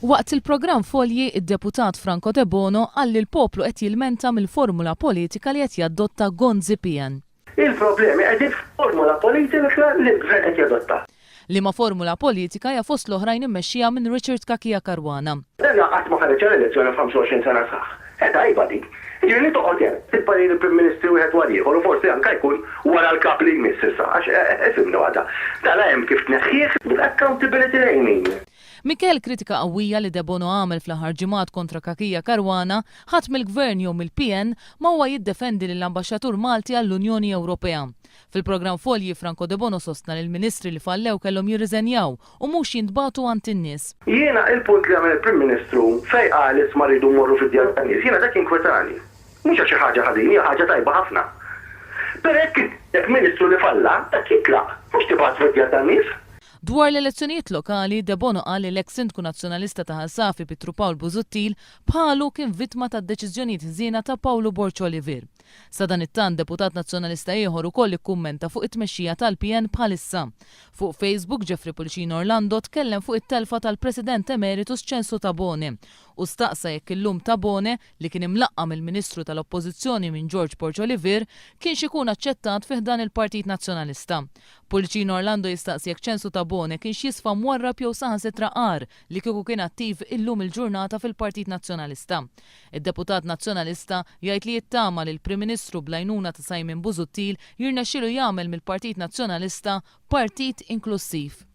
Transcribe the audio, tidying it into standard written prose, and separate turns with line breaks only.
Waqt il-programm Folji, id-Deputat Franco Debono qal li l-poplu qed jilmenta mill-formula politika li qed jadotta Gonzi PN.
Il-problemi qegħdin f'formula politika li l-Gvern qed jadotta.
Liema formula politika hija fost l-oħrajn immexxija minn Richard Cachia Caruana.
Dan qatt ma ħareġ għal elezzjoni f'25 sena sħaħ. Eh tajba dik. Jiġifieri li toqgħod hemm, tibqa' lil Prim Ministri wieħed wara ieħor u forsi anke jkun wara l-Kap li jmiss issa għax ifhimni waħda. Dan hemm kif tneħħih, accountability lejn min?
Minkejja l-kritika qawwija li Debono għamel fl-aħħar ġimgħat kontra Cachia Caruana, ħadd mill-Gvern jew mill-PN ma huwa jiddefendi lill-Ambaxxatur Malti għall-Unjoni Ewropea. Fil-programm Folji, Franco Debono sostna li l-Ministri li fallew kellhom jirriżenjaw u mhux jintbagħtu għand in-nies.
Jiena il-punt li għamel il-Prim Ministru fejn qal isma' rridu mmorru fid-djar tan-nies, jiena dak jinkwetani. Mhux għax xi ħaġa ħażin, hija ħaġa tajba ħafna. Però jekk għandek Ministru li falla, dak jitlaq, mhux tibgħatu fid-djar tan-nies.
Dwar l-elezzjonijiet lokali, Debono qal li l-eks Sindku Nazzjonalista ta' Ħal Safi Pietru Pawl Busuttil bħalu kien vittma tad-deċiżjonijiet ħżiena ta' Pawlu Borg Olivier. Sadanittant, deputat Nazzjonalista ieħor ukoll ikkummenta fuq it-tmexxija tal-PN bħalissa. Fuq Facebook, Jeffrey Pullicino Orlando tkellem fuq it-telfa tal-President Emeritus Ċensu Tabone u staqsa jekk illum Tabone, li kien imlaqqam il-Ministru tal-Oppożizzjoni minn George Borg Olivier, kienx ikun aċċettat fi ħdan il-Partit Nazzjonalista. Pullicino Orlando jistaqsi jekk Ċensu Tabone kienx jisfa mwarrab jew saħansitra agħar li kieku kien attiv illum il-ġurnata fil-Partit Nazzjonalista. Id-deputat Nazzjonalista jgħid li jittama li l-Prim Ministru bl-għajnuna ta' Simon Busuttil jirnexxilu jagħmel mill-Partit Nazzjonalista partit inklussiv.